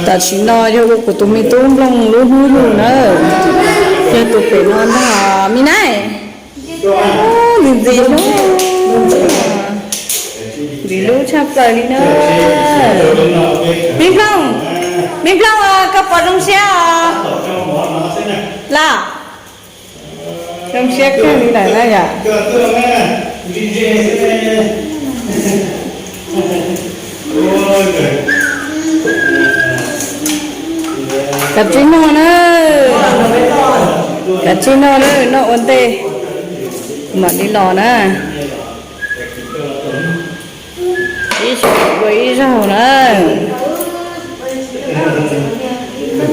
Tam sim no yog ua kuv tus me tub Nplooj lub hnub yug na. Yog tus pem no ntag, me nab. Ntxim ntxim hlub, ntxim hlub tshaj plaws li na. Me Nplooj, me Nplooj, koj puas zoo siab os? Los, zoo siab kawg li lawm na yom. Kav tsij noj na, kav tsij noj na, noj ua ntej mam li los na. Ib zaug ua ib zaug na.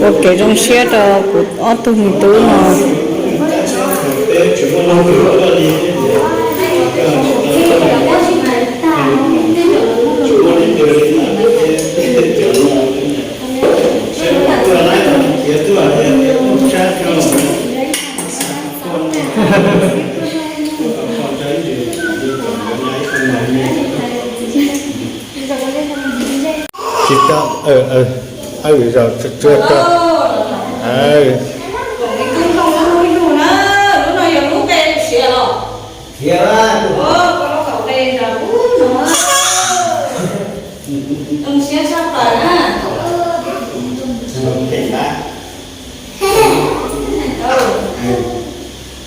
Ua kev zoo siab rau kuv ob tug me tub no. Tsis tau, aw, aw, aw, zaum tsua tsua. Zoo siab tshaj plaws na.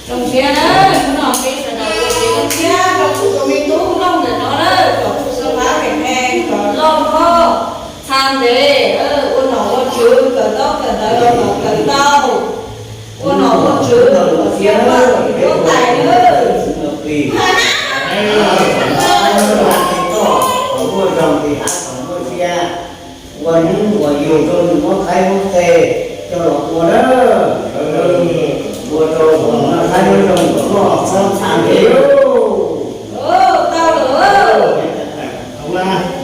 Zoo siab na, hnub no peb sawv daws ua kev zoo siab rau kuv tus me tub Nplooj ntawm no na, kom tus xav pab pem me kom loj hlob txha ntev, ua nom ua tswv kawm ntaub kawm ntawv los kom kawm tau, ua nom ua tswv kom thiaj muaj tais na. Ua hnub ua yug rau nws muab qaib muab qe coj los ua na. Ua rau nws muaj qaib muaj zoo kom noj txhob txha ntev lauj.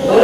Koj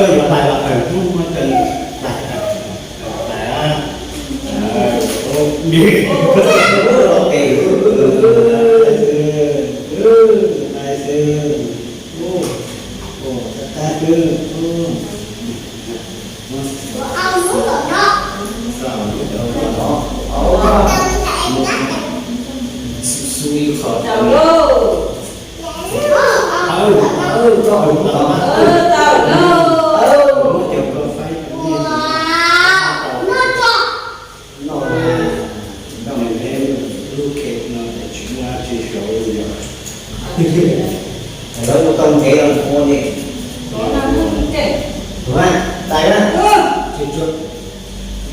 yuav hlais los tawm hnub muab cov hlais, hlais. Xub ib qho rau lauj. Tau lauj. Muab cov koj faib no, no lub khe no tsis muaj dab tsi saud li yog. Lawv ua tau ntev los ua li. Tais na, muab tau koj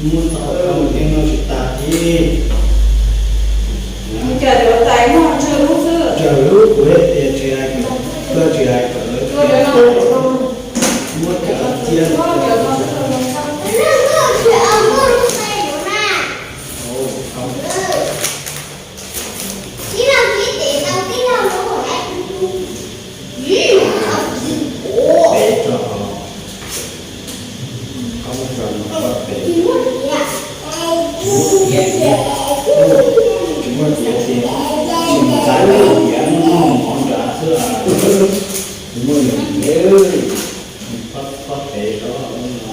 mus thiab no tsis tas ib. Tsawg lub kuv tias tsis hais, koj tsis hais kom lawv muab cov ciab. Peb rau, qhov muab rau no peb, tsis muaj tiav ces, tsis muaj tiav ces, tsis mus txais tiav, muab noj mov nrad xwb. Tsis muaj tiav, pob pem rau no.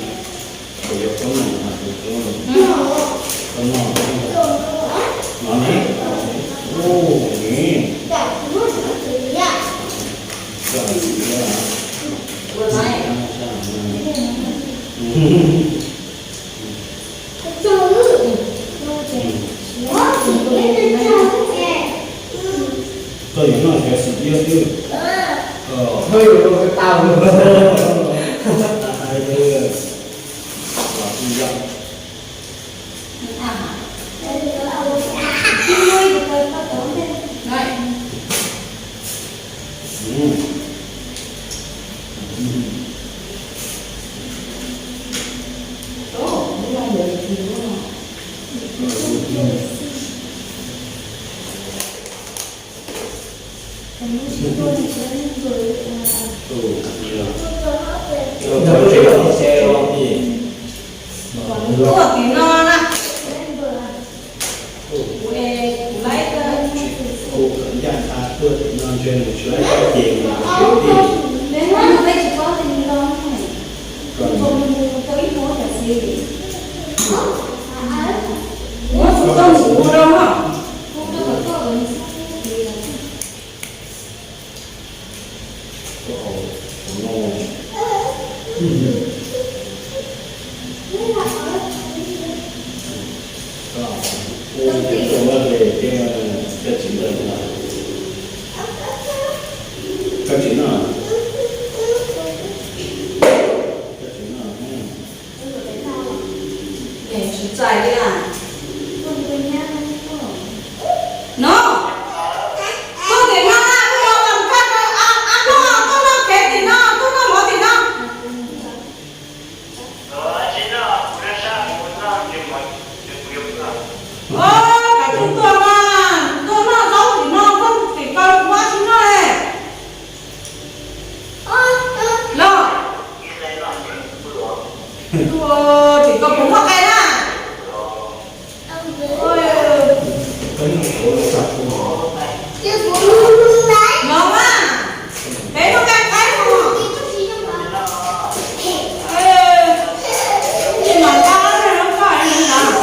Kuv yuav pob no, kuv pob no, no ne, ua ne. Koj yuav noj xyov xim iab xwb. Tau. Tuaj tim no na. Kuv es kuv laib, kuv kom ncaj qha tuaj tim no ntshe nws tsis laib koj ces nws siab tiag. Muab tus txoj mus ua rau no. Koj tsis noj, koj tsis noj. Tsis txais li a. No, tuaj tim no na, tuaj los kam kaj rau ab noj, tuaj noj kev tim no, tuaj noj mov tim no. Os, kav tsij tuaj mas, tuaj noj zaub tim no, koj tim ko kuv ab tsis noj li. Los, tuaj tim ko puas muaj qe na? Los mas, peb muaj qe qaib no. Tsis mam nqa los rau koj li ntawd.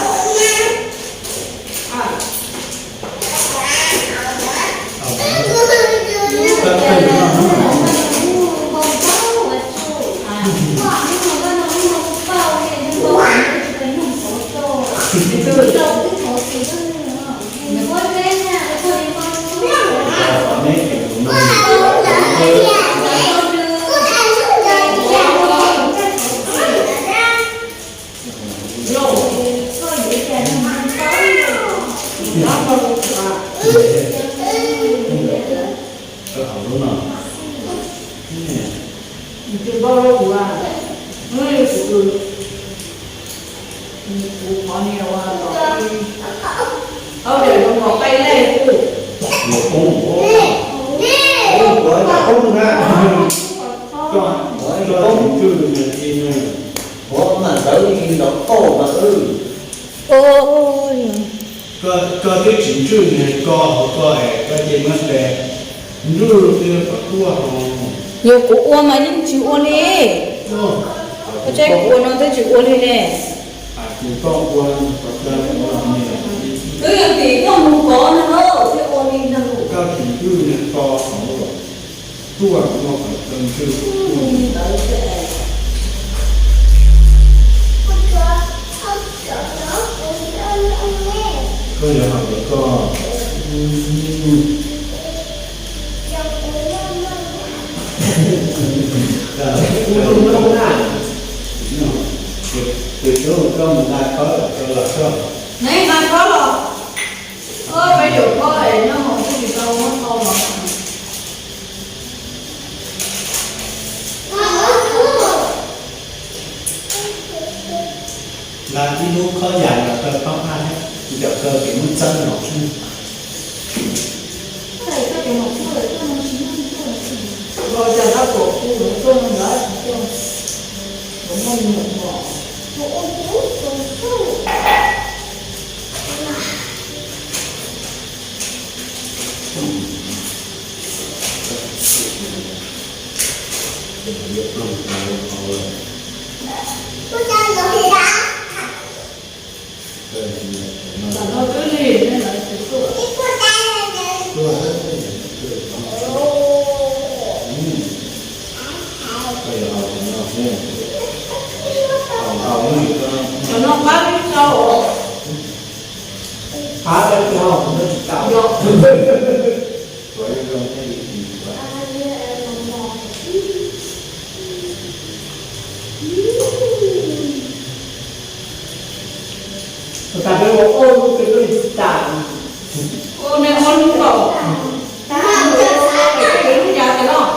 Rau hauv lub no. Nws tsis npau rau kuv a. Kuv qhov niag ua los, ob daim zoo nkaus qe lej kuj. Nws poob, poob na. Koj poob tswj nws ti nws. Ua mas ntawd nrov toj mas. Koj twb tsis ntswj nws ko hauv ko es koj cia muab tes ntswj twb kom tuaj hauv. Yog kuv ua mas yeej tsis ua li. Koj tsaib kuv ua no twb tsis ua li ne. Twb yog tim koj mus kov no thiaj ua li ntag. Koj tsis ntswj nws ko hauv, tuaj muab qhov ko ntswj. Koj yuav hais tias koj, tus tub koj mus nqa khob los koj los koj. Nqa khob los. Peb yuav khob es nyob hauv twb tsis tau muab tho los. Nqa ib lub khob yas los rau khob ab thiab, cov ko ces muab txeeb los xwb. Cov no pab twb tau. Pab twb tau, no tsis tau. Ua tas peb ua ob lub peb lub tsis tas. Ua me ob lub los. Peb lub yav tas los.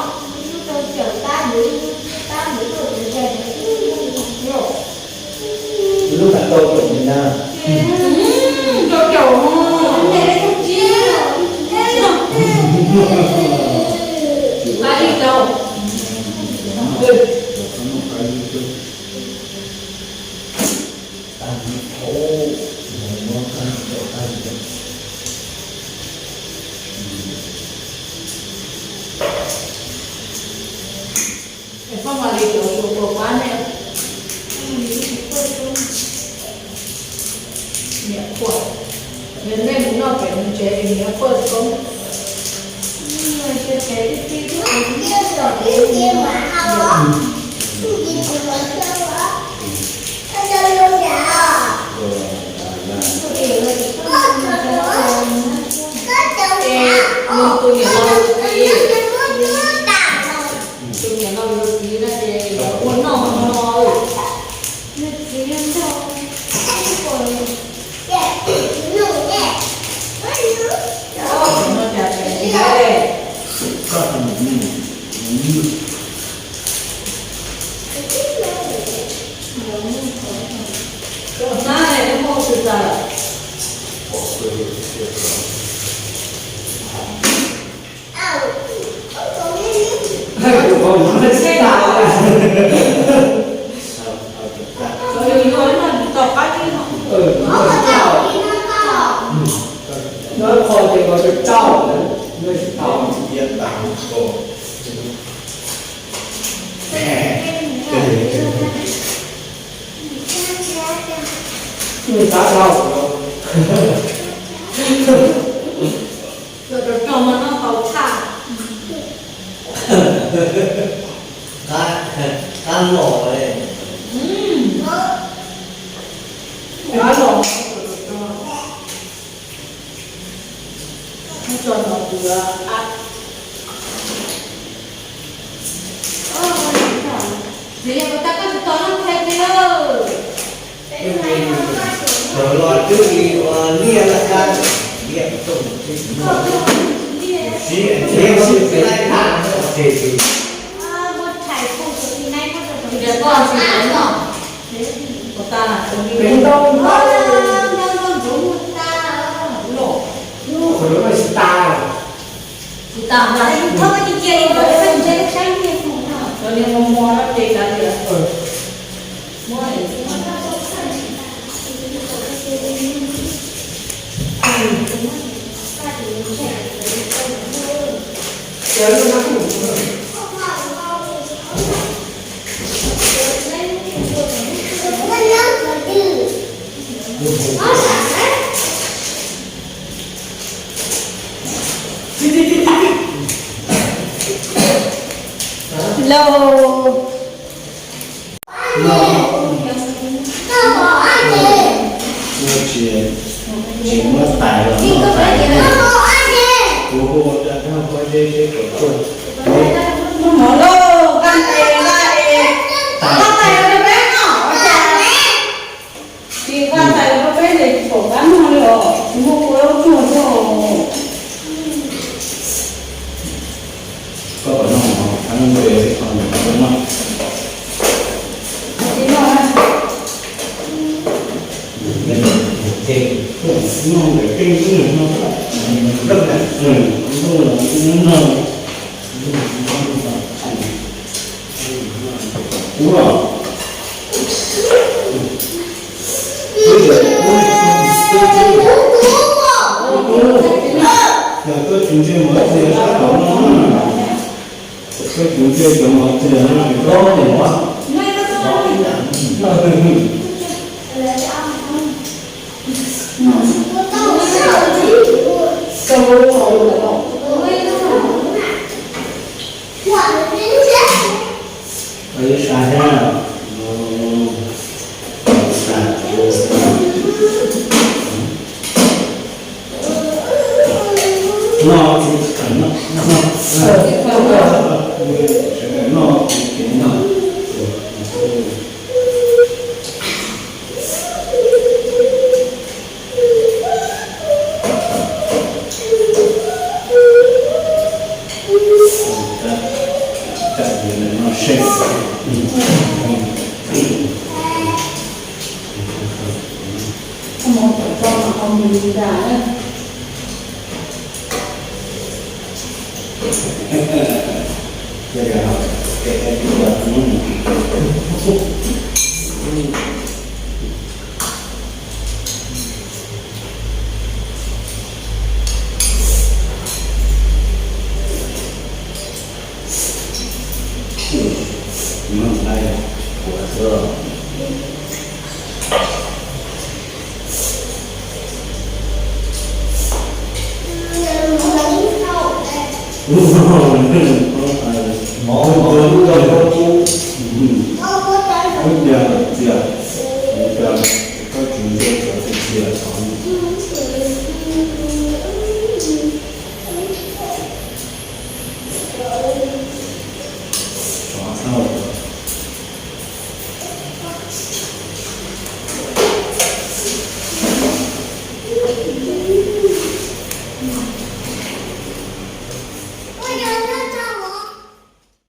Lub tas tau caum li na. Tau caum. Pab li tau. Es koj mam li cov suav puas pab ne? Niam quaj. Yog nej mus noj pem mus tsev es niam quaj txob. Tus niam laus yuav txiv, tus niam laus yuav txiv na ces ua noj hmo no. Qab los. Qab los. Tso no kuv yuav qab. Txiv, yog puas tau koj tsis tau noj tshais li lawm. Thaum los twb li ua liaj laj kab, liaj tuj, siv, siv, siv, siv, siv, siv, siv, siv, siv, Ua tas, ua li ntau ntau ntau ntau ntau ntau tas. Ua li ntau tas. Tsis tas mas thawj cia cia li ntawd, koj ntse saib nyiaj tus no. Cov niag mos mos no ces kav liam. Muab. Hello. No, no, tsis, tsis muab tais los noj tais. Kuv hu rau koj pob zeb seb puas tuaj. Mus mov lauj, nqa tes, nqa es, nqa tais los rau peb noj, ua cas? Tsis nqa tais los rau peb ces tsis pom qab noj li os, tsis muaj kua lab tuag xwb os. Koj puas noj mov, koj noj mov, koj noj. Tsis noj na. Noj ntawm tej ntuj no, ntuj no, ntuj no. Ua. Yog koj tsis ntse mov txias sab tod no na. Koj tsis ntse cov mov txias no tsis tau mov.